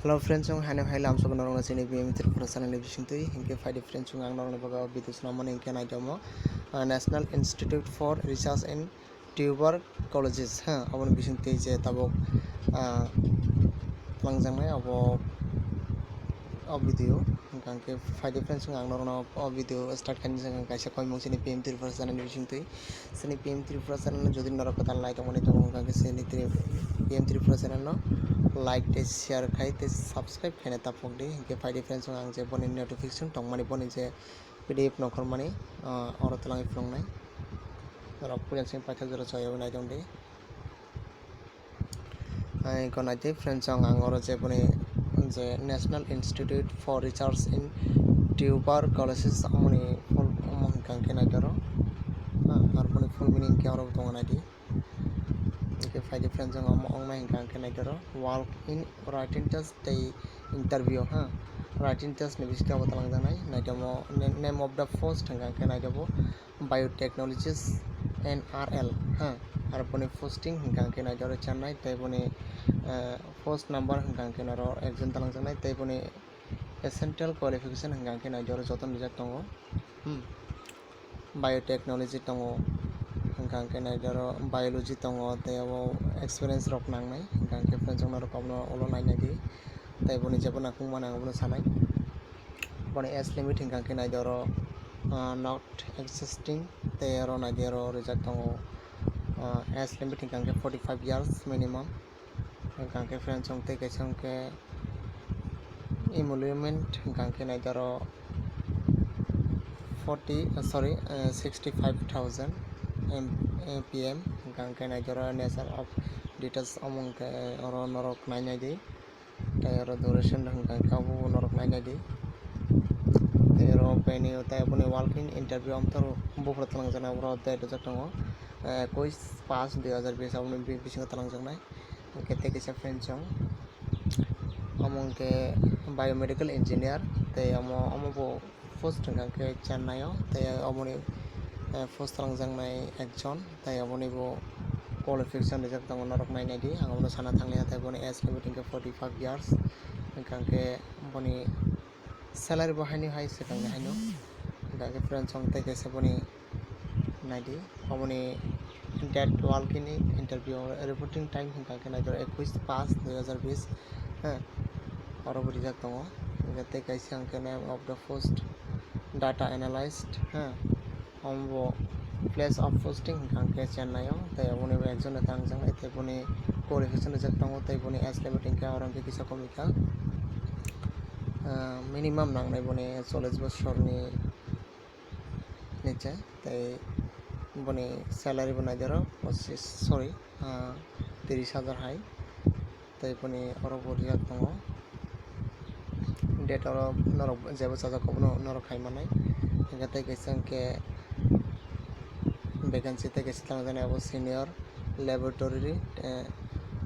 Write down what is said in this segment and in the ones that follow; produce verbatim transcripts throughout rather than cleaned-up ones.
Hello friends, ang haino hai lamsok norokno chini B M Tripura channel ni bisingtwi. Hinkhe phaidi friends, ang norokni bagwi o video swnamani hinkhe naitongmo, ah, National Institute for Research in Tuberculosis, ha, aboni bisingtwi je tabuk, ah, twlangjaknai abo o video. Hinkhe phaidi friends, ang norokno o video start khaini swkang kaisa koimung chini B M Tripura channel ni bisingtwi. Chini B M Tripura channel no jodi norok kwtal nai tongmani tongo, hwnkha khe chini Tri-, B M Tripura channel no like tei share khai tei subscribe khaina taphok di. Hinkhe phaidi friends, ang je boni notification tongmani, boni je P D F nongkhormani, ah, oro twlangwi phunuknai. Norok puila simi paithak jora chaywi nai tong di. Ai, gwnati friends, ang, ang oro je boni je National Institute for Research in Tuberculosis amoni full omo hinkha khe naitoro. Ah, ar boni full meaning khe oro tongo naidi. Hinkhe phaidi friends, ang omo ongna hinkha khe naitoro. Walk in writing test tei interview, ha. Writing test ni bisingtwi abo twlangjaknai. Naitomo na-, name of the post hinkha khe naitobo. Biotechnologies N R L, ha, aro boni posting hinkha khe naitoro Chennai, tei boni, eh, post number hinkha khe noro ekjon twlangjaknai, tei boni essential qualification hinkha khe naitoro joto rijak tongo, hmm, biotechnology tongo, hinkha khe naitoro biology tongo, tei abo experience rok nangnai, hinkha khe friends, norok abono ulo nainai di, tei boni jebo nangkukmani ang abono sanai. Boni age limit hinkha khe naidi oro, ah, not existing, tei oro naidi oro rijak tongo, ah, age limit hinkha khe forty five years minimum. Hinkha khe friends, chwng tei kaisa hinkhe emolument hinkha khe naidi oro forty, ah, sorry, ah, sixty five thousand M P M hinkha khe naidi oro nature of details omo hinkhe oro norok nainai di. Tei oro duration hinkha khe abo norok nainai di. Tei oro bini tei boni walk in interview amtoro buphuru twlangjaknai, oro date rijak tongo, eh, ekush paanch dui hazar bish aboni bi-, bisingo twlangjaknai. Hinkhe tei kisa friends chwng omo hinkhe biomedical engineer tei omo, omo bo post hinkha khe Chennai o, tei oboni, eh, post twlangjaknai ekjon, tei oboni bo qualification rijak tongo, norok nainai di, ang abono sana thanglia, tei boni age limit hinkhe forty five years, hinkha khe boni salary bo haino hai swkang ni haino, hinkha khe friends chwng tei kaisa boni naidi, oboni date walk in interview reporting time hinkha khe naitoro ekush paanch dui hazar bish, ha, oro bo rijak tongo. Hinkhe tei kaisa hinkhe name of the post data analyst, ha, omo bo place of posting hinkha khe Chennai o, tei oboni bo ekjon twlangjaknai, tei boni qualification rijak tongo, tei boni age limit hinkhe oro hinkhe kisa kom wngkha, ah, minimum nangnai boni chollish bosorni niche, tei boni salary bo naidi oro pochis, sorry, ah, tris hajar hai, tei boni oro bo rijak tongo. Date oro norok jebo chajak obono norok khai manai. Hinkhe tei kaisa hinkhe vacancy tei kaisa twlangjaknai abo senior laboratory, eh,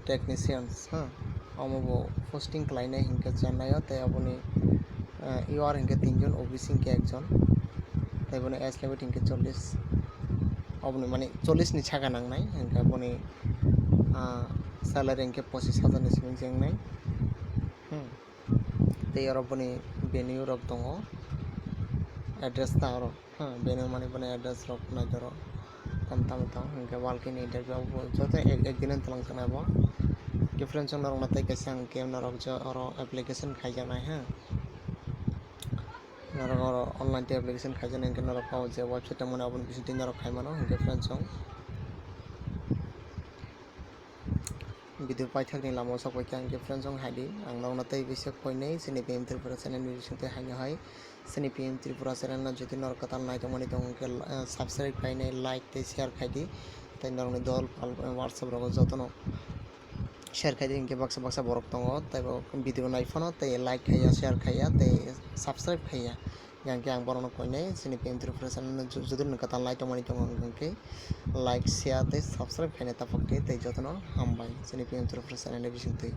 technicians, ha, omo bo posting khlainai hinkhe Chennai o, tei aboni, eh, U R hinkhe tinjon, O B C hinkhe ekjon, tei boni age limit hinkhe chollish, oboni mane chollish ni saka nangnai, hinkhe boni, ah, salary hinkhe pochis hajar ni simi wngnai, hmm. Tei oro boni venue rok tongo, address ta oro, ha, venue mani boni address rok naidi oro. Tam tam tong hinkhe walk in interview bo joto ek, ek din twlangjaknai bo. Difference norok na tei kaisa hinkhe norok je oro application khaijaknai, ha. Norok oro online tei application khaijaknai hinkhe norok o je website tongmani aboni bisingtwi norok khai mano hinkhe friends chwng. Video paithakni lamao sok bai khe ang khe friends chwng hai di. Ang norokno tei bisa koinai chini P M Tripura channel ni bisingtwi haino hai chini P M Tripura channel no jodi norok kwtal nai tongmani tong hinkhe, eh, subscribe khainai, like tei share khai di. Tei norokni dol pal, eh, WhatsApp rogo jotono share khai di, hinkhe baksa baksa borok tongo, tei bo video nai phano tei like khaiya, share khaiya tei subscribe khaiya. Yang khe ang borokno koinai chini P M Tripura channel no ju-, jodi nwng kwtal nai tongmani tongo, hwnkhe like, share tei subscribe khaina taphok di, tei jotono hambai chini P M Tripura channel ni bisingtwi.